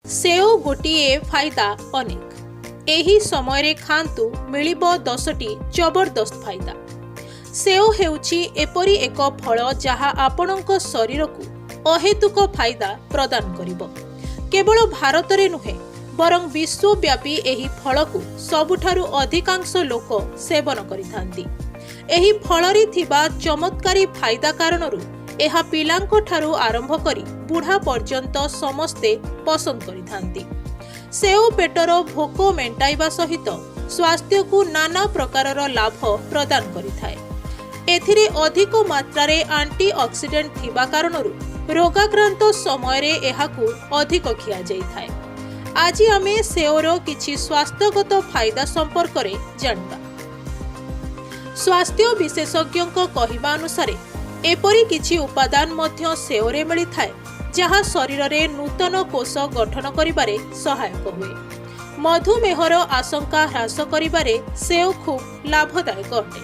ସେଓ ଗୋଟିଏ, ଫାଇଦା ଅନେକ। ଏହି ସମୟରେ ଖାଆନ୍ତୁ, ମିଳିବ 10ଟି ଜବରଦସ୍ତ ଫାଇଦା। ସେଓ ହେଉଛି ଏପରି ଏକ ଫଳ ଯାହା ଆପଣଙ୍କ ଶରୀରକୁ ଅହେତୁକ ଫାଇଦା ପ୍ରଦାନ କରିବ। କେବଳ ଭାରତରେ ନୁହେଁ, ବରଂ ବିଶ୍ୱବ୍ୟାପୀ ଏହି ଫଳକୁ ସବୁଠାରୁ ଅଧିକାଂଶ ଲୋକ ସେବନ କରିଥାନ୍ତି। ଏହି ଫଳରେ ଥିବା ଚମତ୍କାରୀ ଫାଇଦା କାରଣରୁ ଏହା ପିଲାଙ୍କଠାରୁ ଆରମ୍ଭ କରି ବୁଢ଼ା ପର୍ଯ୍ୟନ୍ତ ସମସ୍ତେ ପସନ୍ଦ କରିଥାନ୍ତି। ସେଓ ପେଟର ଭୋକ ମେଣ୍ଟାଇବା ସହିତ ସ୍ୱାସ୍ଥ୍ୟକୁ ନାନା ପ୍ରକାରର ଲାଭ ପ୍ରଦାନ କରିଥାଏ। ଏଥିରେ ଅଧିକ ମାତ୍ରାରେ ଆଣ୍ଟି ଅକ୍ସିଡେଣ୍ଟ ଥିବା କାରଣରୁ ରୋଗାକ୍ରାନ୍ତ ସମୟରେ ଏହାକୁ ଅଧିକ ଖିଆଯାଇଥାଏ। ଆଜି ଆମେ ସେଓର କିଛି ସ୍ୱାସ୍ଥ୍ୟଗତ ଫାଇଦା ସମ୍ପର୍କରେ ଜାଣିବା। ସ୍ୱାସ୍ଥ୍ୟ ବିଶେଷଜ୍ଞଙ୍କ କହିବା ଅନୁସାରେ, ଏପରି କିଛି ଉପାଦାନ ମଧ୍ୟ ସେଓରେ ମିଳିଥାଏ, ଯାହା ଶରୀରରେ ନୂତନ କୋଷ ଗଠନ କରିବାରେ ସହାୟକ ହୁଏ। ମଧୁମେହର ଆଶଙ୍କା ହ୍ରାସ କରିବାରେ ସେଓ ଖୁବ୍ ଲାଭଦାୟକ ଅଟେ।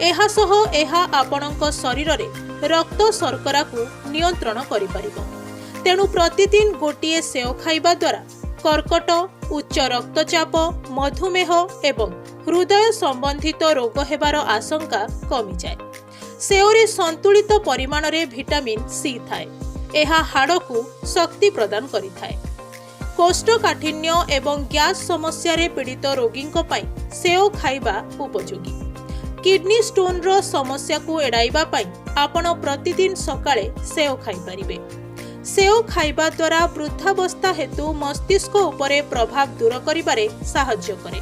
ଏହା ସହ ଏହା ଆପଣଙ୍କ ଶରୀରରେ ରକ୍ତ ଶର୍କରାକୁ ନିୟନ୍ତ୍ରଣ କରିପାରିବ। ତେଣୁ ପ୍ରତିଦିନ ଗୋଟିଏ ସେଓ ଖାଇବା ଦ୍ୱାରା କର୍କଟ, ଉଚ୍ଚ ରକ୍ତଚାପ, ମଧୁମେହ ଏବଂ ହୃଦୟ ସମ୍ବନ୍ଧିତ ରୋଗ ହେବାର ଆଶଙ୍କା କମିଯାଏ। ସେଓରେ ସନ୍ତୁଳିତ ପରିମାଣରେ ଭିଟାମିନ୍ ସି ଥାଏ। ଏହା ହାଡ଼କୁ ଶକ୍ତି ପ୍ରଦାନ କରିଥାଏ। କୋଷ୍ଠକାଠିନ୍ୟ ଏବଂ ଗ୍ୟାସ୍ ସମସ୍ୟାରେ ପୀଡ଼ିତ ରୋଗୀଙ୍କ ପାଇଁ ସେଓ ଖାଇବା ଉପଯୋଗୀ। କିଡନୀ ଷ୍ଟୋନର ସମସ୍ୟାକୁ ଏଡ଼ାଇବା ପାଇଁ ଆପଣ ପ୍ରତିଦିନ ସକାଳେ ସେଓ ଖାଇପାରିବେ। ସେଓ ଖାଇବା ଦ୍ୱାରା ବୃଦ୍ଧାବସ୍ଥା ହେତୁ ମସ୍ତିଷ୍କ ଉପରେ ପ୍ରଭାବ ଦୂର କରିବାରେ ସାହାଯ୍ୟ କରେ।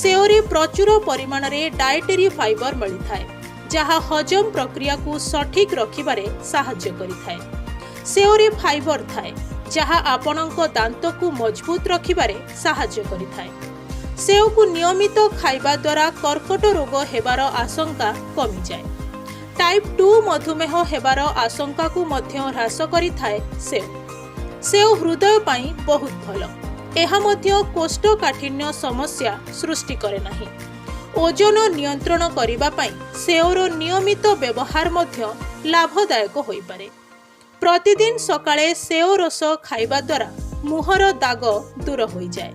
ସେଓରେ ପ୍ରଚୁର ପରିମାଣରେ ଡାଏଟେରୀ ଫାଇବର ମିଳିଥାଏ, ଯାହା ହଜମ ପ୍ରକ୍ରିୟାକୁ ସଠିକ୍ ରଖିବାରେ ସାହାଯ୍ୟ କରିଥାଏ। ସେଓରେ ଫାଇବର ଥାଏ, ଯାହା ଆପଣଙ୍କ ଦାନ୍ତକୁ ମଜବୁତ ରଖିବାରେ ସାହାଯ୍ୟ କରିଥାଏ। ସେଓକୁ ନିୟମିତ ଖାଇବା ଦ୍ୱାରା କର୍କଟ ରୋଗ ହେବାର ଆଶଙ୍କା କମିଯାଏ। ଟାଇପ୍ 2 ମଧୁମେହ ହେବାର ଆଶଙ୍କାକୁ ମଧ୍ୟ ହ୍ରାସ କରିଥାଏ ସେଓ। ସେଓ ହୃଦୟ ପାଇଁ ବହୁତ ଭଲ। ଏହା ମଧ୍ୟ କୋଷ୍ଠକାଠିନ୍ୟ ସମସ୍ୟା ସୃଷ୍ଟି କରେ ନାହିଁ। ଓଜନ ନିୟନ୍ତ୍ରଣ କରିବା ପାଇଁ ସେଓର ନିୟମିତ ବ୍ୟବହାର ମଧ୍ୟ ଲାଭଦାୟକ ହୋଇପାରେ। ପ୍ରତିଦିନ ସକାଳେ ସେଓ ରସ ଖାଇବା ଦ୍ୱାରା ମୁହଁର ଦାଗ ଦୂର ହୋଇଯାଏ।